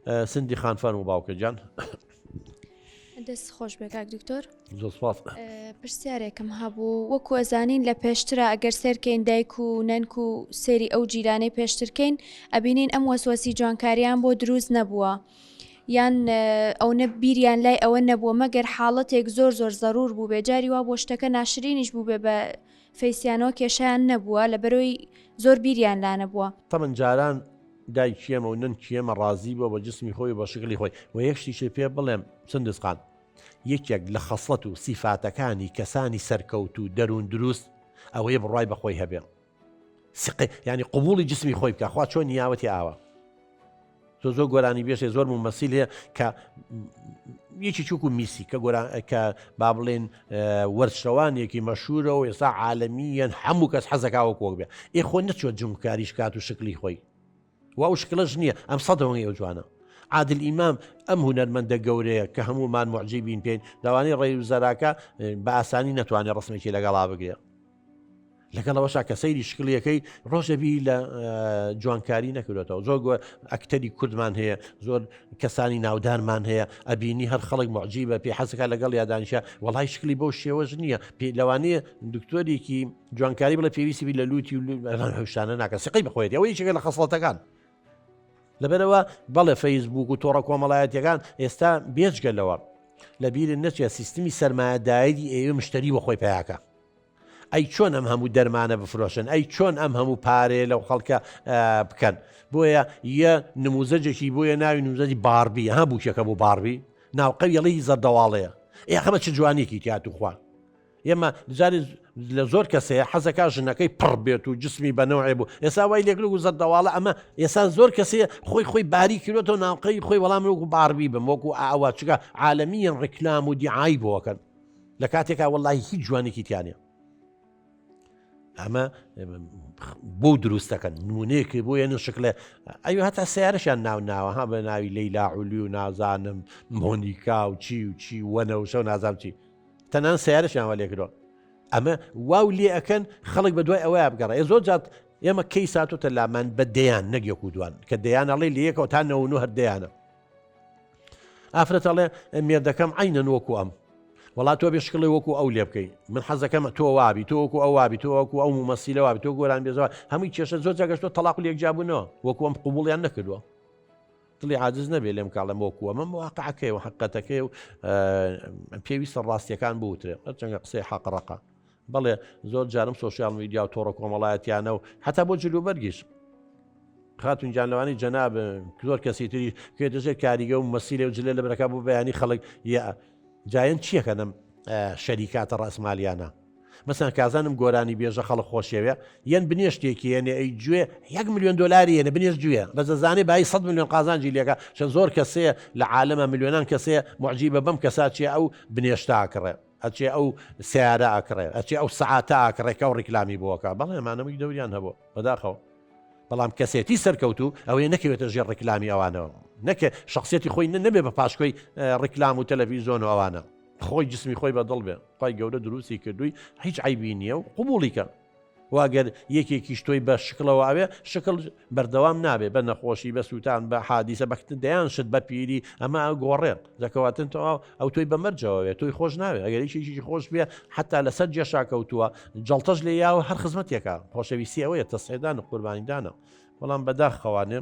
سندی خان فەرموو باوکە گیان. دەست خۆش بێ کاک دکتۆر. زۆر سپاس. پرسیارێکم هەبوو وەکو ئەزانین لە پێشترا ئەگەر سێرکەین دایک و نەنک و سێری ئەو جیلانەی پێشترکەین ئەبینین ئەم وەسوەسی جوانکاریان بۆ دروست نەبووە یان ئەونە بیریان لای ئەوە نەبووە مەگەر حاڵەتێک زۆر زۆر زەرور بوو بێ جاری وا بۆ شتەکە ناشرینیش بوو بێ بە فەیسیانەوە کێشیان نەبووە لە بەرەوەی زۆر بیریان لا نەبووە. تەمەن جاران دایکی ئێمە و نەنکی ئێمە ڕازی بووە بە جسمی خۆی و بە شکڵی خۆی و یەک شتیشت پێ بڵێم سندس خان یەکێک لە خەسڵەت و سیفاتەکانی کەسانی سەرکەوتوو دەروون دروست ئەوەیە بڕوای بە خۆی هەبێ سقی یعنی قبوڵی جسمی خۆی بکە خوا چۆن نیاوەتی ئاوە زۆر زۆر گۆرانی بێژێ زۆر مومەسیل هەیە کە یەکی چوک و میسی کە گۆران کە با بڵێن وەرزشەوانێکی مەشهورە و ئێستا عالەمیەن هەموو کەس حەزەکا وەک وەک بێ ئێ خۆ نەچوە جمکاریش کات و شکلی خۆی و ئەو شکلەش نییە ئەم سەدەوەی ئەو جوانە عادل ئیمام ئەم هونەرمەندە گەورەیە کە هەمومان معجیبین پێین لەوانەیە ڕێ و زەراکە بە ئاسانی نەتوانێت ڕسمێکی لەگەڵا بگرێ لەگەڵ ئەوەشا کە سەیری شکڵیەکەی ڕۆژە بی لە جوانکاری نەکردێتەوە زۆر گۆ ئەکتەری کوردمان هەیە زۆر کەسانی ناودارمان هەیە ئەبینی هەر خەڵک معجیبە پێ حەزەکە لەگەڵ یادانیشە وەڵای شکلی بەو شێوەش نییە پێ لەوانەیە دکتۆرێکی جوانکاری بڵێ پێویستی بی لە لوتی و هەشتانە ناکە سقی بخۆێت ئەوە یەکێکە لە خەسڵەتەکان لەبەرەوە بەڵێ فەیسبوک و تۆڕە کۆمەڵایەتیەکان ئێستا بێجگە لەوە لە بیرن نەچێت سیستمی سەرمایەداری ئێوە مشتری بە خۆی پیاکە ئەی چۆن ئەم هەموو دەرمانە بفرۆشن ئەی چۆن ئەم هەموو پارەیە لەو خەڵکە بکەن بۆیە یە نموزەجێکی بۆیە ناوی نموزەجی باربی ها بووکێکە بۆ باربی ناوقەوی ئەڵێی زەردەواڵەیە ئێ خەمە چ جوانیەکی تیا توخوا ئێمە جارێ لە زۆر کەسەیە حەزەکە ژنەکەی پڕ بێت و جسمی بە نەوعێ بوو ئێسا وای لێکلوک و زەردەواڵە ئەمە ئێسا زۆر کەسەیە خۆی خۆی باری کردۆتەوە ناوقەی خۆی وەڵام وەکو باربی بم وەکو ئاوا چکە عالەمیان ڕیکلام و دیعای بۆکەن لە کاتێکا وەڵی هیچ جوانێکی تیانە ئەمە بۆ دروست دەکەن نمونەیەکی بۆ یەنە شکلێ ئەو هەتا سیارشیان ناو ناوە ها بە ناوی لەیلا عولی و نازانم مۆنیکا و چی و چی وەنە و شەو نازانم چی تەنان سیارشیان وە لێکرۆ ئەمە واو لێ ئەەکەن خەڵک بە دوای ئەوەیە بگەڕێ زۆر جات ئێمە کەی ساتۆتە لامان بە دەیان نەک یەک و دوان کە دەیان ئەڵێ لە یەکەوە تا نەوە هەر دەیانە ئافرەت ئەڵێ مێردەکەم عینەن وەکو ئەم وەڵا تۆ بێ شکڵی وەکو ئەو لێ بکەی من حەزەکەم تۆ وابی تۆ وەکو ئەو وابی تۆ وەکو ئەو مومەسیلە وابی تۆ گۆران بێزەوە هەمووی کێشە زۆر جاگەشتۆ تەلاق لێک جیابوونەوە وەکو ئەم قوبوڵیان نەکردووە دڵی عاجز نەبێ لێم کاڵم وەکو ئەمە واقعەکەی و حقەتەکەی و پێویستە ڕاستیەکان بوترێ هەرچەندە قسەی حەق ڕەقە بەڵێ زۆر جارم سۆشیال میدیا و تۆڕە کۆمەڵایەتیانە و حتا بۆ جلوبەرگیش خاتون گیان لەوانەی جەناب زۆر کەسی تری کوێتە ژێر کاریگە و مەسیلێ و جلێ لە برەکە بۆ بەیانی خەڵک یا جایەن چیەکەنم شەریکاتە ڕاسمالیانە مەسەن کازانم گۆرانی بێژە خەڵک خۆشیەوێ یەن بنێشتێکی یەنێ ئەی گوێ یەک میلیۆن دلاری یەنە بنێش گوێ بەس دەزانێ بای 100 میلیۆن قازانجی لێکە چەند زۆر کەسەیە لە عالەمە میلیۆنان کەسەیە معجیبە بەم کەسا چێ ئەو بنێشتا کڕێ ئەچێ ئەو سیارە ئەکڕێ ئەچێ ئەو سەعاتە ئاکڕێ کە ئەو ڕیکلامی بۆکە بەڵێ ئەمانەمەی دەوریان هەبوو بەداخەوە بەڵام کەسێتی سەرکەوتوو ئەوەیە نەکەوێتە ژێر ڕیکلامی ئەوانەوە نەکە شخصیەتی خۆی نەبێ بە پاشکۆی ڕیکلام و تەلەڤیزۆن و ئەوانە خۆی جسمی خۆی بە دڵ بێ خی گەورە دروستی کردووی هیچ عیبی نییە و قوبوڵی کە واگەر یەکێکیش تۆی بە شکڵەوە ئەوێ شکڵ بەردەوام نابێ بە نەخۆشی بە سووتان بە حادیسە بەکت دەیان شت بە پیری ئەمە گۆڕێ دەکەواتن تەواو ئەو تۆی بە مەرجەوە بێ تۆی خۆش ناوێ ئەگەر یەکێکی خۆش بێ حتا لەسەر جێشا کەوتووە جەڵتەش لێ یاوە هەر خزمەتێکە خۆشەویستی ئەوەیە تەسعێدان و قوربانیدانە بەڵام بەداخەوانێ.